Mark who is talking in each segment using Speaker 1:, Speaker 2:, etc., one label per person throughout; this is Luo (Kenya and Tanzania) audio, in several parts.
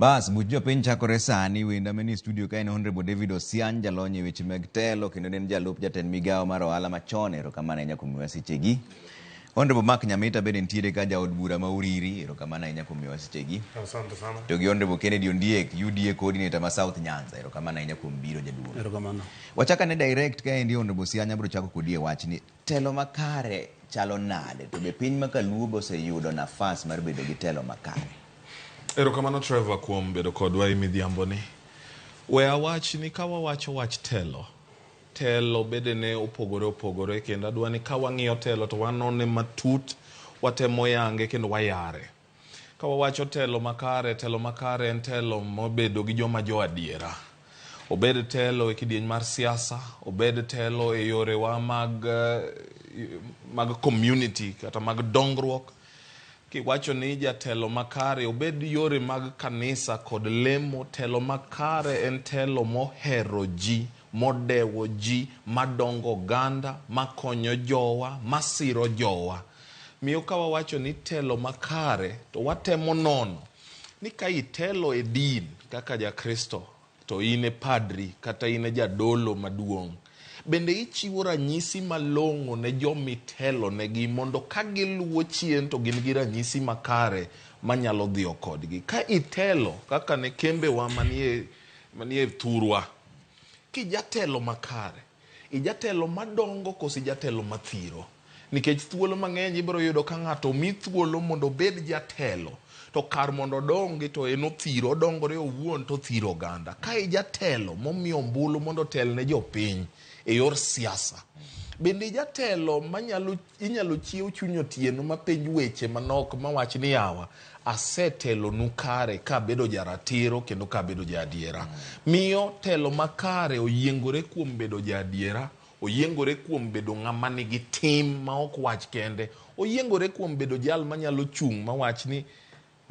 Speaker 1: Bas, buch jopiny chakore sani. Wenda manie studio ka en Honorable David Osiany, jalony e weche mag telo kendo ne en jalup jatend migawo mar ohala machon. Erokamano ahinya kuom miyowa sechegi. Honorable Mark Nyamita bende nitiere ka, jaod bura ma Uriri. Erokamano ahinya kuom miyowa sechegi.
Speaker 2: Asante sana.
Speaker 1: To gi Honorable Kennedy Ondiek, UDA coordinator ma South Nyanza. Erokamano ahinya kuom biro jaduong'.
Speaker 3: Erokamano.
Speaker 1: Wachak ane direct kaendi Honorable Osiany, abiro chako kodi e wachni. Telo makare chalo nade? To be piny ma kaluo be oseyudo nafas mar bedo gi telo makare?
Speaker 2: Erokamano Trevor kuom bedo kodwa e midhiambo ni. We awach ni ka wawacho wach telo, telo bedene opogore opogore kendo adwa ni ka wang'iyo telo to wanone matut, watemo yange kendo wayare. Ka wawacho telo makare, telo makare en telo mobedo gi joma jo adiera. Obed telo e kidieny mar siasa, obed telo e yorewa mag, mag community kata mag dongruok. Kiwacho ni jatelo makare, obed yore mag kanisa kod lemo, telo makare en telo mohero ji, modewo ji, madongo oganda, makonyo jowa, masiro jowa. Miyo ka wawacho ni telo makare, to watemo nono ni ka itelo e din kaka Jakristo, to in e padri kata in e jadolo maduong', bende ichiwo ranyisi malong'o ne jomitelonegi mondo ka giluwo chien to gin gi ranyisi makare manyalo dhiyo kodgi. Ka itelo kaka ne kembewa manie, manie thurwa, kijatelo makare, ijatelo madongo koso ijatelo mathiro? Nikech thuolo mang'eny ibiro yudo ka ng'ato omi thuolo mondo obed jatelo, to kar mondo odongi to en othiro, odongore owuon to othiro oganda. Ka ijatelo momi ombulu mondo otel ne jopiny e yor siasa, bende ijatelo manyalo inyalo chiew chuny otieno mapenj weche manok mawach ni yawa, asetelonu kare kabedo jaratiro kendo kabedo jaadiera. Miyo telo makare oyiengore kuom bedo jaadiera, oyiengore kuom bedo ng'ama nigi tim ma ok wach kende, oyiengore kuom bedo jal manyalo chung' mawach ni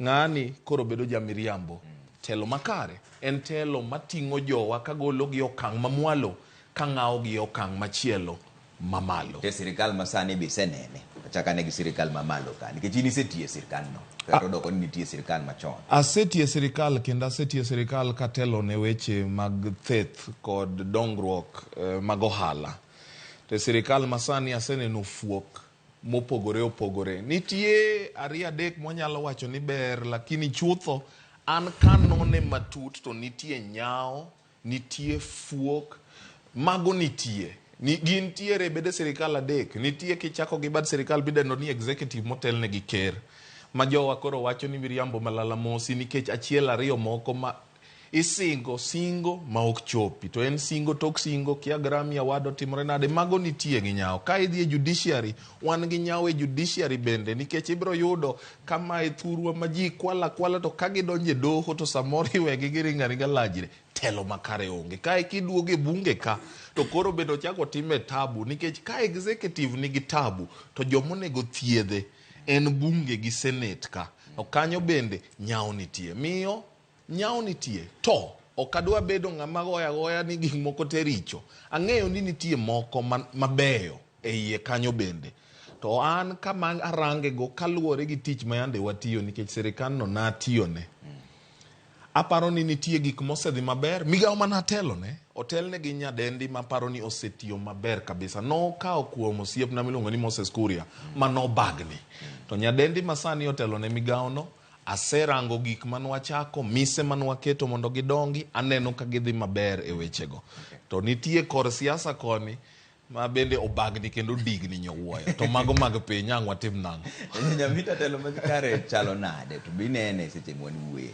Speaker 2: ng'ani koro bedo jamiriambo. Telo makare en telo mating'o jowa kagologi e okang' mamwalo kang'awogi e okang' machielo mamalo.
Speaker 1: To sirikal masani be isenene, achak ane gi sirikal mamalo ka, nikech in isetiyo e sirkandno, kata odoko ni nitie sirkal machon.
Speaker 2: Asetiyo e sirikal kendo asetiyo e sirikal katelo ne weche mag theth kod dongruok mag ohala. To e sirikal masani aseneno fuok mopogore opogore. Nitie ariyo adek mwanyalo wacho ni ber, lakini chutho an kanone matut to nitie nyawo, nitie fuok, mago nitie. Ni, gintiere e bede sirikal adek. Nitie kichako gi bad sirikal midendo ni executive motelne gi ker, ma jowa koro wacho ni miriambo malala mosi nikech achiel ariyo moko ma isingo singo ma ok chopi. To en singo tok singo, kia Grammy Award otimore nade, mago nitie gi nyawo. Ka idhi e judiciary, wan gi nyawo e judiciary bende, nikech ibiro yudo kama e thurwa ma ji kwala kwala to ka gidonjo e doho to samoro iwegi giringo aringa lajre. Telo makare onge. Kae kiduogo e bunge ka, to koro bende ochako time tabu, nikech ka executive nigi tabu, to jomonego thiedhe en bunge gi senate ka. To kanyo bende nyawo nitie. Miyo nyawo nitie. To ok adwa bedo ng'ama goya agoya ni gik moko te richo. Ang'eyo ni nitie moko mabeyo e iye kanyo bende. To an kama arange go kaluwore gi tich ma yande watiyo, nikech sirikandno natiyone. Aparo ni nitie gik mosedhi maber. Migawo mane atelone, otelne gi nyadendi maparo ni osetiyo maber kabisa. Nokawo kuom osiepna miluongo ni Moses Kuria, manobagni. To nyadendi masani otelone migawono, aserango gik manwachako, mise manwaketo mondo gidongi, aneno ka gidhi maber e wechego. To nitie kor siasa koni, ma bende obagni kendo digni nyowuoyo. To mago mag piny, ang' watim nang'o?
Speaker 1: Nyamita, telo makare chalo nade? To be inene seche mwan wuoye?